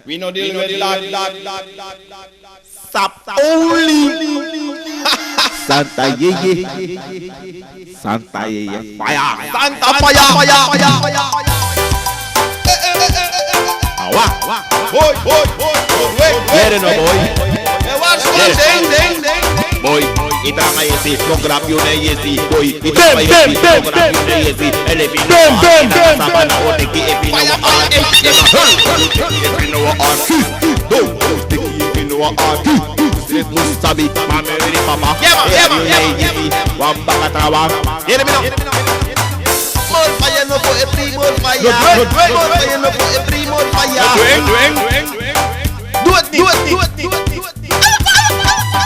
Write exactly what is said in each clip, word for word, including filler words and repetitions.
Wi no dili weti dat. Sap only. Santa Yeye. Santa Yeye. Fire. Santa fire. Awa. Boy, boy, boy, boy. Yere no boy. Boy, ita ma yesi, no grab yu na yesi. Boy, ita ma yesi, no grab yu na yesi. Elefi no sabana o teki efi no wa. Efi no wa. Don't take it in our heart. Sef musu sabi, mama, eri papa. Yeah, man, yeah, man, yeah, man, yeah, man. Wan baka trawan. Yere mi no. More fire no for every more fire. No, no, no. More fire no for every more fire. No, do it, do it, do it, do it, do it.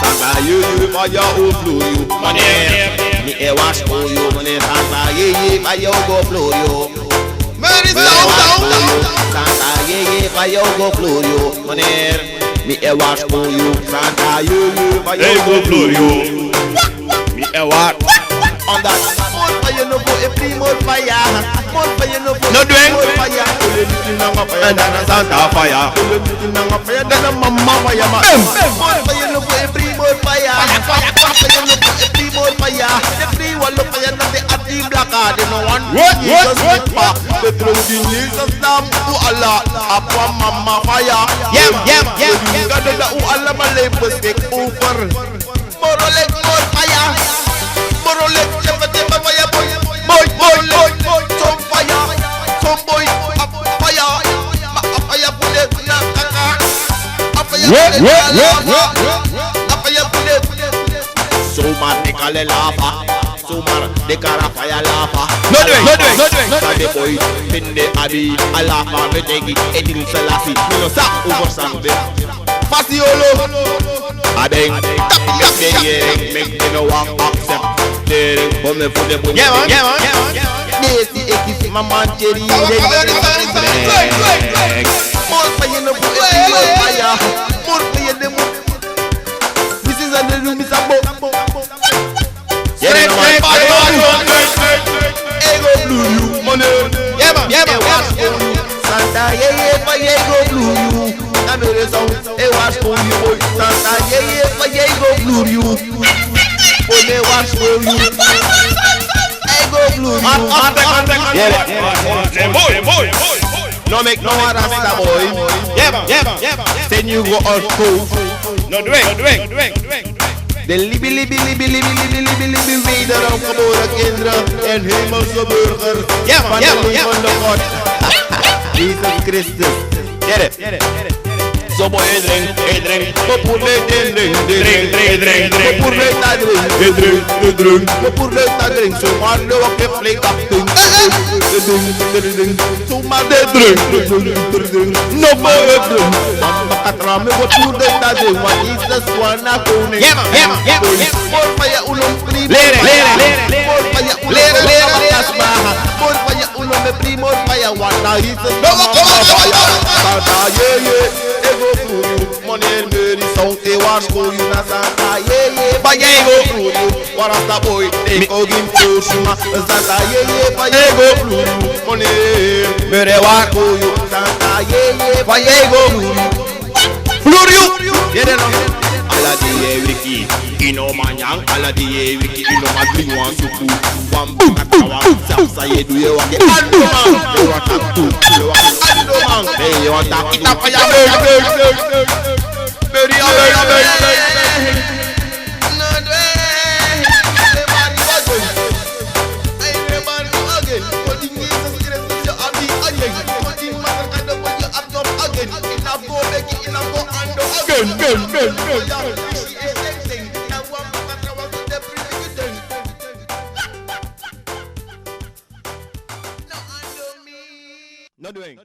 Santa Yeye, fire o blow yu. Mane, mi e wash for you. Mane, Santa Yeye, fire o go blow yu. Meri sound, sound, sound. Santa Yeye, fire o go blow yu. Mane, mi e wash for you. Santa Yeye, fire o go blow yu. Mi e wash. On that. More fire no for every more fire. More fire no for every more fire. No do it. More fire. Ole miti nanga fire dana Santa fire. Ole miti nanga fire dana mama fire ma. More fire no for every more fire. Fire, fire, fire. More fire no for every more fire. Every wall of fire na de ati blaka. They no want what, what, Jesus what, what? They throw the Jesus nam u Allah. Apa mama fire. Yeah, yeah, yeah, yeah. Gado da u Allah ma lei bestek over. More like more fire. More like seventy fire. Boy, boy, boy, boy. Some fire. Some boy. A fire. Ma a fire put it na kaka. A fire put it na lava. A fire put it. Sumar de kale lava. Sumar de kara fire lava. No do it, no do it, no do it. Kade boy, pinde abi a lava, me teki edin selasi. Mi no sa over sande. Fasi olo. Aben, tapi tapi yere, mek den no wan accept. Dere, bome fu de bun. Yeah, man, yeah, man, yeah, man. Desi ekis mama cheri. More fire no fu every more fire. More fire no fu. This is a little miss a bo. Ego blow you, money. Yeah, man. Yeah, man. Yeah, man. Santa, yeah, yeah, fire, ego blow you. Na mi de sound, e wash for you, boy. Santa, yeah, yeah, fire, ego blow you. Money wash for you. Ego blow you. Yeah, boy, boy, boy. No mek no wan rasta boy. Yeah, man. Yeah, man. Send you go out school. No do it, no do it, no do it, no do it. De libi, libi, libi, libi, libi, libi, libi, wederom geboren kinderen en hemelse burgers van de levende God, Jesus Christus. Get it. So boy, e drink, e drink. Popur le den drink, den drink, den drink, drink. Popur le ta drink, den drink, den drink. Popur le ta drink. So man le wak e play kapten. Den drink, den drink. So man de drink, den drink, den drink. No boy e drink. Mama katra mi go tu den ta drink. Wan Jesus wan na koning. Yeah, man, yeah, man, yeah, man. More fire, uno, lere, lere, lere. More fire, uno, lere, lere, lere. More fire, uno, me primo, fire, wan na Jesus. No, no, no, no, no. Santa, yeah, yeah. Ego kuru. Money Mary sound e wash for you na Santa, yeah, yeah. Fire go through you. Warasta boy, they go give you shima. Santa, yeah, yeah, fire go through you. Money Mary wash for you. Santa, yeah, yeah, fire go through you. Through you. Yeah, they know. Ala di e wiki. Ino manyang, ala di e wiki. Ino madling wan supu. Wan baka tawa. Sapsa ye du ye wake. Andoman. Ye wata tu. Ye wake. Andoman. Hey, ye wata. Ita fire. Beri, beri, beri, beri. Gun, gun, gun, gun. No do it.